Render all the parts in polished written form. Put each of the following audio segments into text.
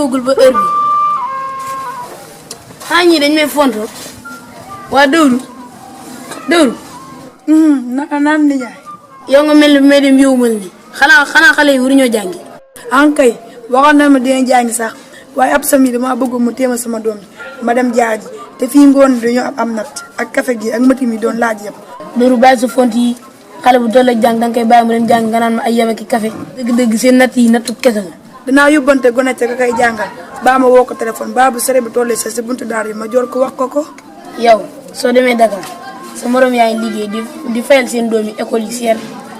ñëwagul ba heure bi xanaa ñii dañ may fonto waa Dóoru naka naan ni jaay yow nga mel ni may dem yowumal ni xanaa xale yi waruñoo jàngi ankay waxoon na ma dina jàngi sax waaye ab sami dama bëgg mu téema sama doom ma dem jaaji te fii ngoon dañoo am natt ak café gi ak mëti mi doon laaj yëpp Dóoru bàyyi sa font yi xale bu toll ak jàng danga koy bàyyi mu dem jàng nga naan ma ay yaba ki café dëgg-dëgg seen natt yi nattu kese la dinaa yóbbante gone ca ka koy jàngal baa ma woo ko téléphone baa bu sere bi tollee sa si buntu daar yi ma jor ko wax ko yow soo demee Dakar sa morom yaa ngi liggéey di fayal seen doom yi école yi seer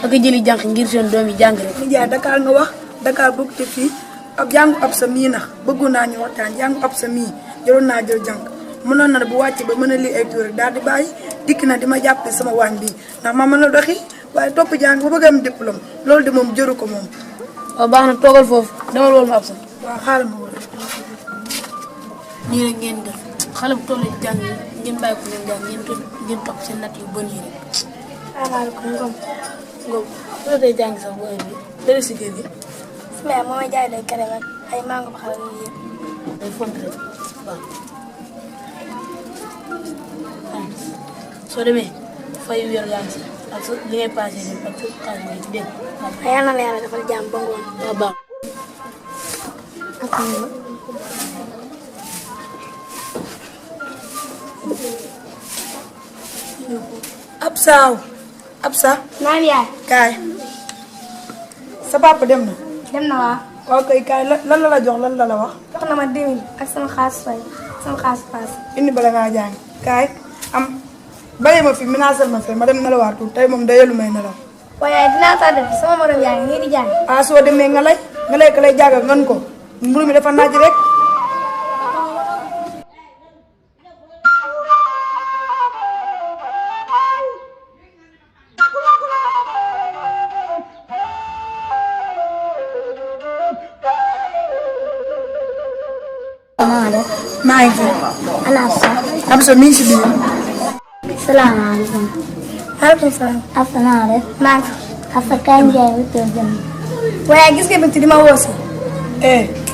ak jëli jànq ngir seen doom yi jàng rek. nijaay Dakar nga wax Dakar bëgg te fii ab jàngu ab sa mii nax bëggoon naa ñu waxtaan jàngu ab sa mii jëloon naa jël jànq mënoon na bu wàcc ba mën a lii ay tuur rek daal di bàyyi dikk na di ma jàppale sama waañ bii ndax ma mën a doxi waaye topp jàng ba bëgg am diplôme loolu de moom jëru ko moom. waaw baax na toogal foofu dama loolu ma ab sa. waaw xaaral ma wala. nii rek ngeen def xale bu toll jàng ngeen bàyyi ko ngeen topp seen natt yu bon yi rek. salaamaaleykum Ngom. Ngom soo dee jàng sax bu heure bi dara si kër gi. sama yaay moo may jaay day kere rek ay mango ba xale yooyu yëpp. day font rek waaw. soo demee fay yor yaa ngi si ak sa li ngay passé nii ak sa xaalis bi dégg nga. yal na la yàlla defal jàmm ba ngoon. waaw baax. Absa naan yaay. kaay sa papa dem na dem na waa. waaw kay kaay lan la jox lan la wax jox na ma 2000 ak sama xaas fay sama xaas paas. indi bala ngaa jàng kaay am bàyyi ma fi menacel ma fi ma dem nelawaat tuuti tey moom dayalu may nelaw waaye dinaa taa def sama morom yaa ngi nii di jàng. soo demee nga lay ka lay jàggal ngan ko mburu mi dafa naaj rek maa ngi fi ana Absa. Absa mi ngi si biir salaamaaleykum. maaleykum salaam. Absa naa def. maa ngi fi. Absa kaay njaay bi toog jëm. waaye gis nga Bintu di ma woo si.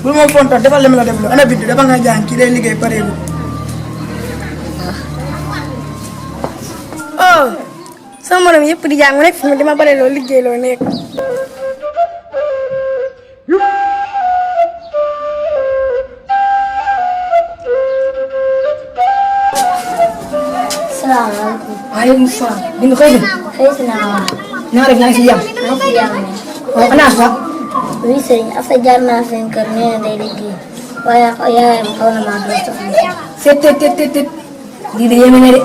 bul ma fonto defal li ma la def loo ana Bintu dafa nga jàng kii lay liggéey pareegul oh sama morom yëpp di jàng mu nekk fi mu dima bare loo liggéey loo nekk. salaamaaleykum. waaleykum salaam. di nga xëy na. xëy si naa waa. naa def naa si jàmm. maa ngi si jàmm ne. waaw xanaa sax. oui sëñ Absa jaar naa seen kër nee na day liggéey waaye yaayam xaw na maa doon soxla. seet lii de yéeme na de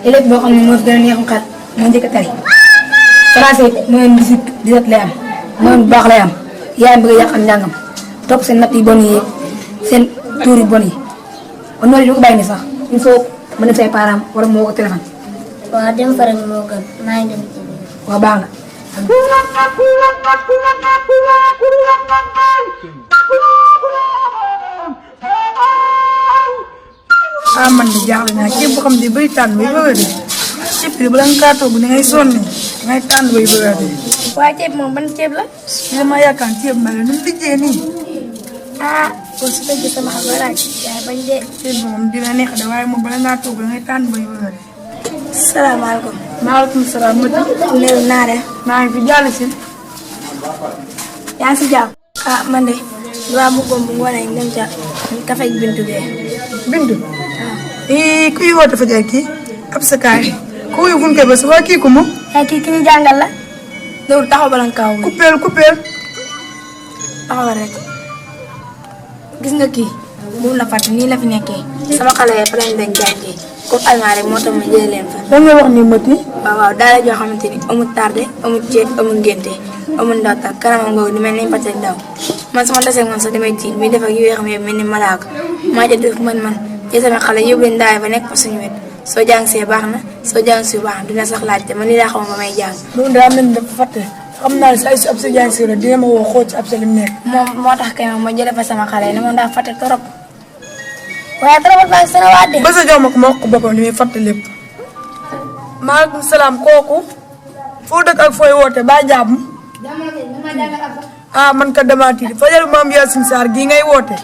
élève boo xam ne moo fi gën a neexum xel moo njëkk a tari français moyenne 17 lay am moyenne bu baax lay am yaayam bëgg a yàq am njàngam topp seen natt yu bon yi seen tuur yu bon yi kon noonu du ko bàyyi ne sax il faut ma dem say parents wala moo ko téléphone. waaw dem fa rek moo gën maa ngi dem ci biir. waaw baax na. man de jaaxle naa képp xam ne bay tànn bay bëgg a dee ceeb bi bala nga kaa togg ni ngay sonne ngay tànn bay bëgg a dee waaye ceeb moom ban ceeb la. li dama yaakaar ceeb ma la nu mu liggéey nii kon su fekkee sama xam nga laaj yaay bañ dee. ceeb bi moom dina neex de waaye moom bala ngaa togg ngay tànn bay bëgg a dee. salaamaaleykum. maaleykum salaam. néew naa de. maa ngi fi jàll si. yaa ngi si jàmm. man de damaa bëggoon bu ngoonee ñu dem ca café gi Bintu bee. Bintu. kuy woote fa jaay kii Absa kaay ku wuyu fu ñu koy bës waa kii ko moom. kii ki ñu jàngal la. loolu taxaw bala nga kaw. coupeel taxaw rek gis nga kii bu la fàtte nii la fi nekkee. sama xale yi fa lañ dañ jàngee comme almaa rek moo tax ma jëlee leen fa. lan nga wax ni Mati. waaw daara joo xamante ni amul tardé amul ceet amul ngénte amul ndawtal kanamam nga di mel ni pàcc ak ndaw man sama tase moom sax damay tiit muy def ak yu xam yëpp mel ni malaaka maa jël def man ci sama xale yóbbu leen daay fa nekk fa suñu wet soo jàng see baax na soo jàng si baax na dina sax laajte man li laa xamoon ba may jàng. loolu daa mel ni dafa fàtte xam naa ne si ay si Absa jàng si la dina ma woo xool ci Absa li mu nekk. moom moo tax kay ma jëlee fa sama xale yi ne moom daa fàtte trop waaye trop baax sana waa de. ba sa jox ma ko ma wax ko boppam li muy fàtte lépp. maaleykum salaam kooku foo dëkk ak fooy woote ba jàmm. man kat damaa tiit fajaru maam Yacine Sarr gii ngay woote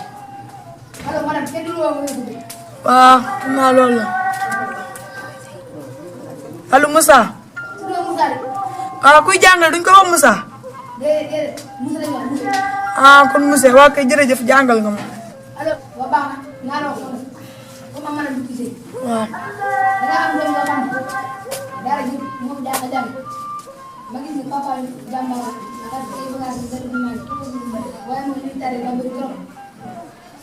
waaw xam naa loolu la allo Moussa kuy jàngal duñ ko wax Moussa kon Moussa waa kay jërëjëf jàngal nga ma waaw ma gis ne papa jàmbaar ak ay bagages yu bëri yu mel waaye moom li mu taree daa bëri trop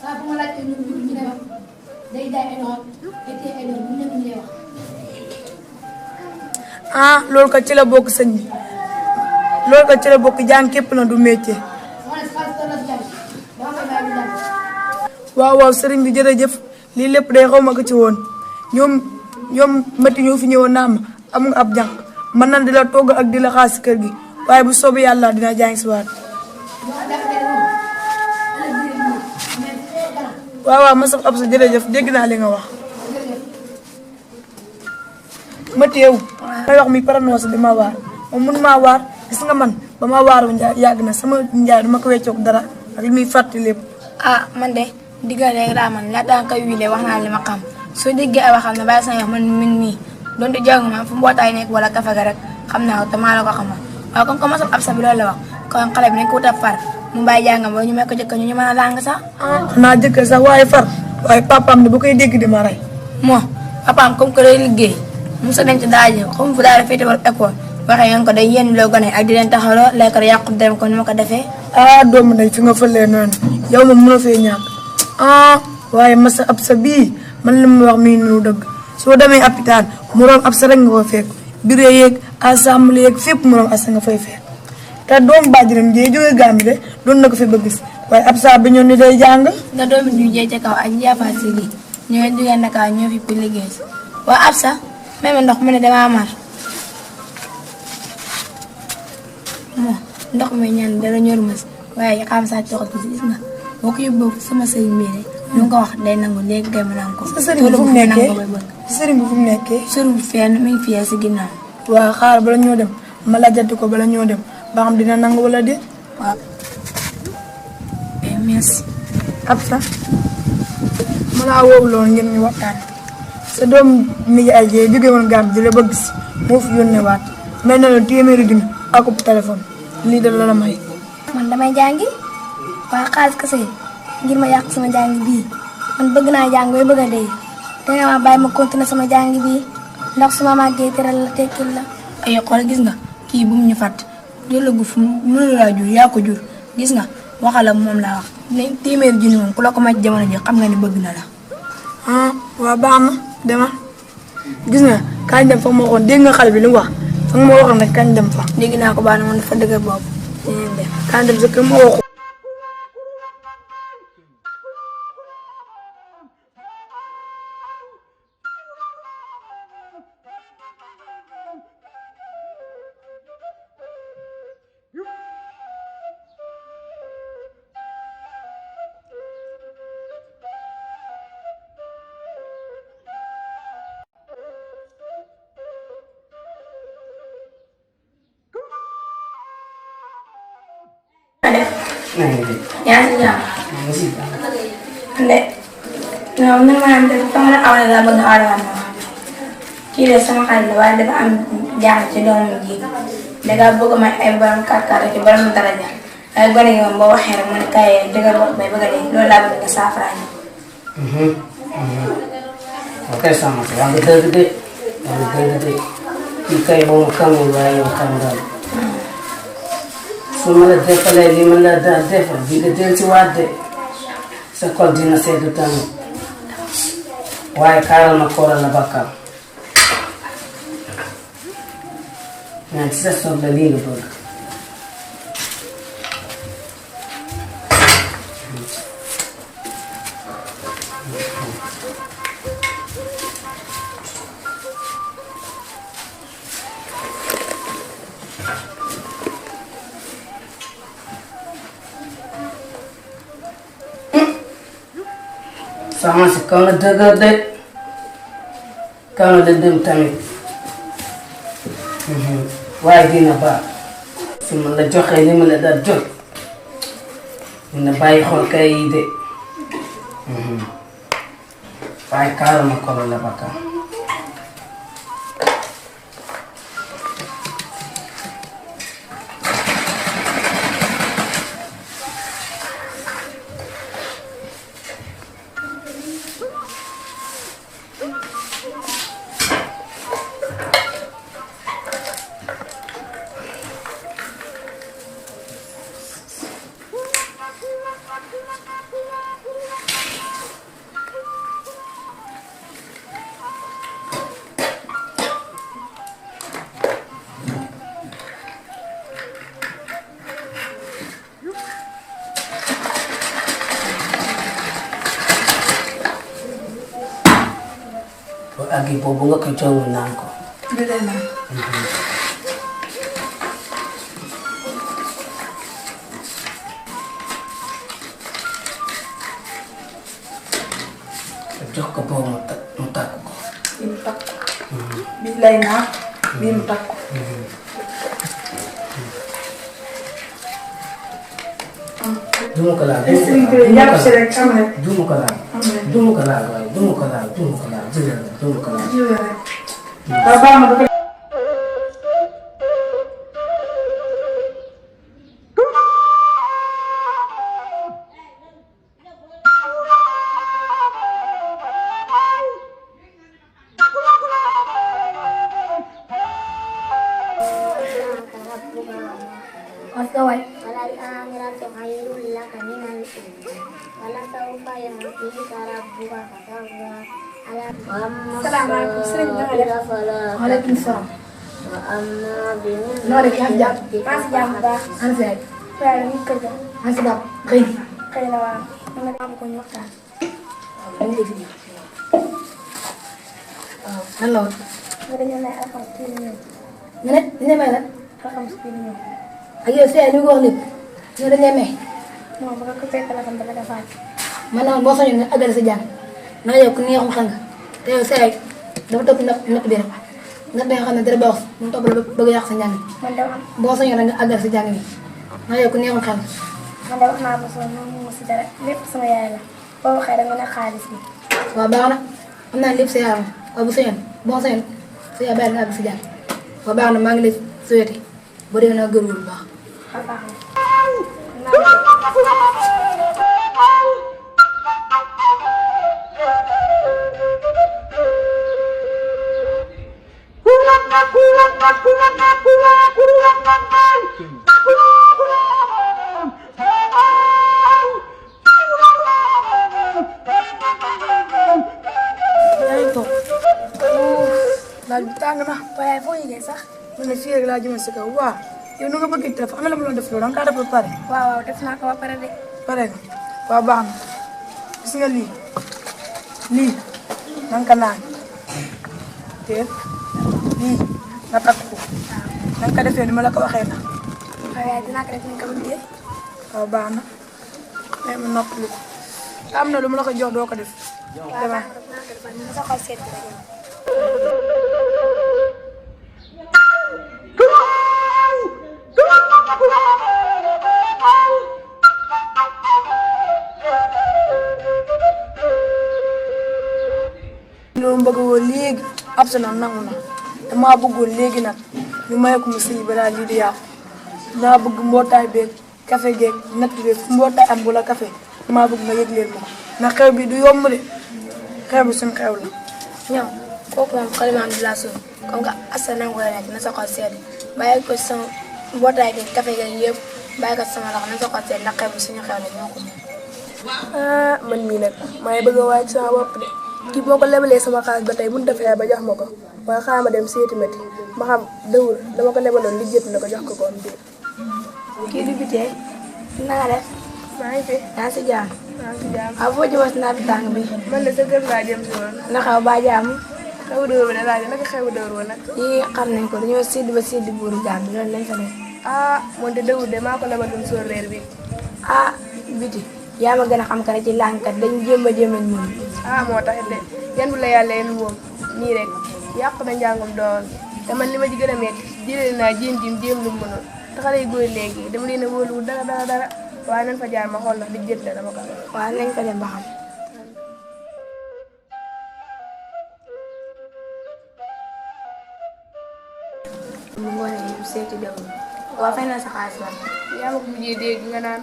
saa bu ma laajtee ñu ne ma day jaay ay doxam été ay doxam bu nekk ñu lay wax. loolu kat ci la bokk sëñ bi loolu kat ci la bokk jàng képp na du métier. waaw sëriñ bi jërëjëf lii lépp day xaw ma ko ci woon ñoom mati ñoo fi ñëwoon naa ma am nga ab jàng man nan di la togg ak di la xaas si kër gi waaye bu soobee yàlla dina jàng si waat waaw ma sax ab sa jërëjëf dégg naa li nga wax mati yow may wax mi paranoos di ma waar moom mënu maa waar gis nga man ba ma waaru yàgg na sama njaay duma ko weccoog dara ak li muy fàtte lépp man de digga rek laa man laata nga koy wiile wax naa li ma xam soo déggee ay waxam ne bàyyi sa yax man mii donte jàng ma fu mbootaay nekk wala kafe ga rek xam naa ko te maa la ko xamal waaye comme que mosam ab sa bi loolu la wax kon xale bi nañ ko wut ab far mu bàyyi jàngam ba ñu may ko jëkkër ñu mën a làng sax xanaa jëkkër sax waaye far waaye papaam ne bu koy dégg di ma rey moo papaam comme que day liggéey mu sa denc daaje comme fu daal féete wal école waxee ngeen ko day yenn loo gone ak di leen taxawloo lekk rek yàqu dem ko ni ma ko defee doomu ndey fi nga fëlee noonu yow moom mënoo fee ñàkk waaye masa ab sa bii man li ma wax mii nu dëgg soo demee hôpital moroom ab sa rek nga ko fekk bureau yeeg assemblée yeeg fépp moroom asa nga fay fekk te doomu bàjjenam jee jógee Gàmbi de doon na ko fi ba gis waaye ab saa bi ñoon ni day jàng nga doomi ju jee ca kaw ak njaafaat si lii ñoo jógee Ndakaar ñoo fi pour liggéey si waa ab sa même ndox mu ne damaa mar moo ndox mi ñaan dara ñor ma si waaye xam saa coxat ko si gis nga boo ko yóbboo sama sëriñ bii de lu nga ko wax day nangu léegi kay ma nangu ko sa sëriñ bi fu mu nekkee sa sëriñ bi fu mu nekkee sëriñ bi fenn mi ngi fiyee si ginnaaw waaw xaar bala ñoo dem ma laajati ko bala ñoo dem ba xam dina nangu wala déet waaw merci ab sa ma laa woowu loolu ngeen ñu waxtaan sa doom nijaay jee jóge woon Gàmbi di la bëgg si moo fi yónnee waat mel na la téeméeri junni ak téléphone lii da la may man damay jàngi waaye xaalis kese ngir ma yàq sama jàngi bii man bëgg naa jàng bay bëgg a dee te nga ma bàyyi ma continuer sama jàngi bii ndax su ma màggee teral la tekkil la ay xool gis nga kii bu mu ñu fàtt jëlagu fu mënu laa jur yaa ko jur gis nga waxala moom laa wax ne téeméeri junni moom ku la ko may jamono ji xam nga ne bëgg na la waaw baax na demal gis nga kañ dem fa ma waxoon dégg nga xale bi li mu wax fa nga ma waxoon rek kañ dem fa dégg naa ko baax na man dafa dëgër boobu dinañ dem kañ dem sa kër ma waxoon yaa ngi si jàmm. non man maa ngi def sama aw na laa bëgg a aar kii de sama xarit la waaye dafa am jaaxle ci doomu ji da bëgg a may ay borom kàkkaar ci borom daraja ay gone yi moom boo waxee rek mu ne kaay dëgër bopp bay bëgg a dee loolu laa bëgg nga saafara ñu. ok sama ko yaa ngi dëgg de kii kay moom xamul waaye yow xam nga su ma la defalee li ma la daa defal bi nga del ci waat de sa xol dina sedd tamit waaye kaaral ma kooral la bakkam ñaan ci sa soxla lii nga bëgg sama si kaw na dëgër de kaw na dem tamit waaye dina baax su ma la joxee li ma la daal jot dina bàyyi xool kay yi de waaye kaaral ma kolo la bakka agi boobu nga ko coow naan ko. Dëgg la. jox ko boobu mu takk ko. Bii mu takk ko. Bii lay naan bii mu takk ko. duma ko laal duma ko laal duma ko laal waaye duma ko laal duma ko laal jëlal la duma ko laal. Assalamualaikum, sering dengar ya. Waalaikumsalam. Noo def yaa ngi jàpp. maa ngi jàpp bu baax. Ana Seydou. waaye dañuy kër ga. Ana si dàpp xëy na. xëy na waaw. mën nga am ko ñu waxtaan. waaw lan la woon. nga dañoo may alxames kii di ñëw. nga ne dañu may lan. alxames kii di ñëw. ak yow Seydou li nga wax lépp. ñoo dañu may. non ba nga ko fekk téléphone dama defaat. man nag boo soñoon nga àggale sa jàng ndax yow ku neexum xam nga te yow Seydou dafa topp natt bi rek natt bi nga xam ne dara baax mu topp la bëgg a yàq sa njàng mi. man de am boo soñoon rek nga àggale sa jàng mi ndax yow ku neexum xam nga. man de wax naa ko soo moom mu si dara lépp sama yaay la boo waxee rek nga ne xaalis bi. waaw baax na xam naa lépp sa yaay la waaye bu soñoon boo soñoon sa yaay bàyyi la nga àgg sa jàng waaw baax na maa ngi lay souhaité boo déggee naa gërëm bu baax. waaw baax na. Laaj bi tàng na. waaye foo yëgee sax. man ne fii rek laa jëmee si kaw waaw yow nu nga bëgg def am na la ma doon def loolu da nga kaa def ba pare. waaw waaw def naa ko ba pare de. pare nga waaw baax na gis nga lii na nga ko naan te lii nga takk ko na nga ko defee ni ma la ko waxee na. waaw yaay dinaa ko def ni nga ko bëggee. waaw baax na mais ma noppali ko am na lu ma la ko jox doo ko def. waaw baax na dinaa ko defal ni sa xol seet rek yow. loolu bëgg woon léegi ab sa nangu na damaa bëggoon léegi nag ñu may ko mu sëy balaa lii di yàqu damaa bëgg mbootaay beeg café geeg natt beeg fu mbootaay am wala café damaa bëgg nga yëg leen ma ko ndax xew bi du yomb de xew bi suñu xew la. ñoom kooku moom xalimaan bi laa suuf comme que asa nangu la nekk na sa xol seet bàyyi ko sama mbootaay geeg café geeg yëpp bàyyi ko sama loxo na sa xol seet ndax xew bi suñu xew la ñoo ko moom. man mii nag maa ngi bëgg a waaj sama bopp de kii boo ko lebalee sama xaalis ba tey bu ñu defee ba jox ma ko waaye xaaral ma dem seeti mati ma xam dëwul dama ko lebaloon lijjati na ko jox ko ko am déet. kii du bitee na nga def. maa ngi fi yaa si jaam. maa ngi si jàmm. waaw foo jëmee si naaj bi tàng bi. man de sa kër laa jëm si woon. na xew ba jàmm. xewu dëwul bi de laa naka xewu dëwul woon nag. ñii xam nañ ko dañoo sédd ba sédd buuru jàmm bi loolu lañ fa def. ah moom de dëwul de maa ko lebaloon sóor reer bi. ah biti yaa ma gën a xam ka ne ci lànkat dañ jéem a ñun. ah moo tax de yan bu la yàlla yéen moom nii rek yàq na njàngum doon te man li ma ci gën a métti jëlee naa jéem lu mu mënoon te xale yu góor léegi dama leen a wóoluwul dara waaye nañ fa jaar ma xool ndax di jët la dama ko. waaw nañ ko dem ba xam. seeti dem waa fay na sa xaalis la yaa ma ko mujjee dégg nga naan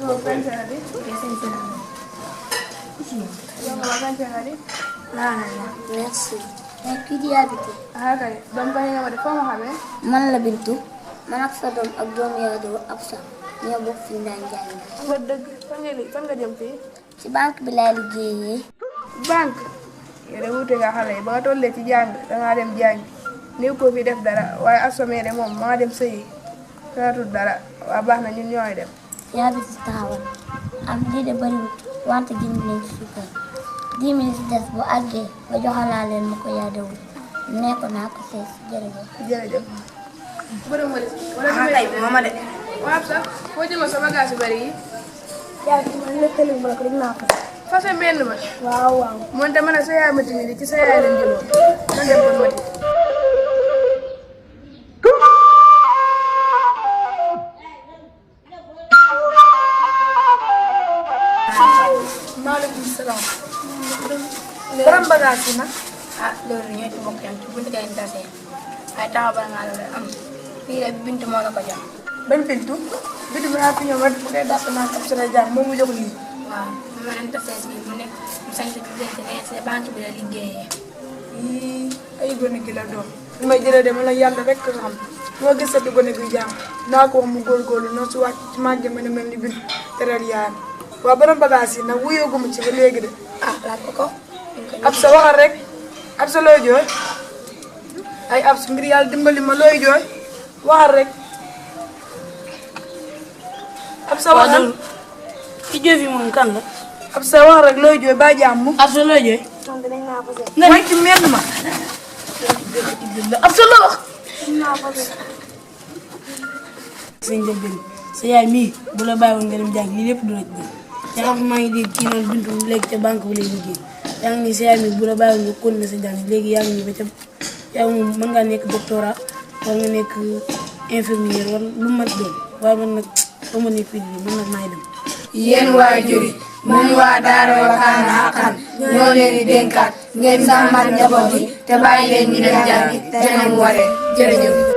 non pension bi yow nga waa pension bi Merci. Mais qui dit habité? ah kay doom kay nga ma def foo ma xamee Man la Bintu. Man ak sa doom ak doom yaa doo Absa. ñoo bokk fi ñu daan jàng. nga dëgg fan nga jëm fii Ci banque bi laa liggéeyee. banque yow de wuute nga xale yi ba nga tollee ci jàng dangaa dem jàng néew ko fi def dara waaye assommé de moom maa dem sëyi xalaatut dara waa baax na ñun ñooy dem Yaa bi si taxawal. Am lii de bariwut wante jënd nañ ci suukar. 10 minutes des bu àggee ba joxalaa leen ma ko yaa dawul. Nekk naa ko sees jërëjëf. jërëjëf ah tey mama de waaw sax foo jëma sa bagage yu bari yi yaa ngi man lëkkale ma ko rek naa ko. fase benn ma waaw waaw. moonte man a sa yaay mati ni ci sa yaay lañ jëloon man dem ko mati maaleykum salaam. borom bagage yi nag. ah loolu ñoo ci bokk yam ci buntu kay tase ay taxaw ba nga la am fii rek Bintu moo la ko jox benn Bintu. Bintu bi naa fi ñëw ba bu dee dàpp naa ko Absa Diagne moom mu jox lii. waaw ma leen tase bi mu nekk mu sant bi ne sa banque bi la liggéeyee yii ay gone gi la doon. li may jëlee de ma la yàlla rek ko xam. moo gisati gone gi jàmm. naa ko wax mu góorgóorlu noonu su wàcc ci màgge ma ne mel ni Bintu teral yaayam. waaw borom bagage yi nag wuyoo gu mu ci ba léegi de. ah laaj ko ko Absa waxal rek. Absa looy jooy. ay Absa ngir yàlla dimbali ma looy jooy. waxal rek. Absa waxal. ki jooy fi moom kan la. Absa waxal rek looy jooy ba jàmm. Absa looy jooy. nga ne ci mel ma. Absa loo wax. sëñ Jabi sa yaay mii bu la bàyyiwoon nga dem jàng lii lépp du la ci gën yaa xam maa ngi dégg kii naan Bintu léegi ca banque bi lay liggéey yaa ngi nii sa yaay mii bu la bàyyiwoon nga continuer sa jàng léegi yaa ngi nii ba ca yaa ngi moom mën ngaa nekk doctorat wala nga nekk infirmière wala lu mat doon waaye man nag ba ma nekk fii man nag maay dem. yéen waajur yi ñun waa daara Wakana Haqqan ñoo leen di dénkaat ngeen sàmmal njaboot yi te bàyyi leen ñu dem jàngi te mu waree jërëjëf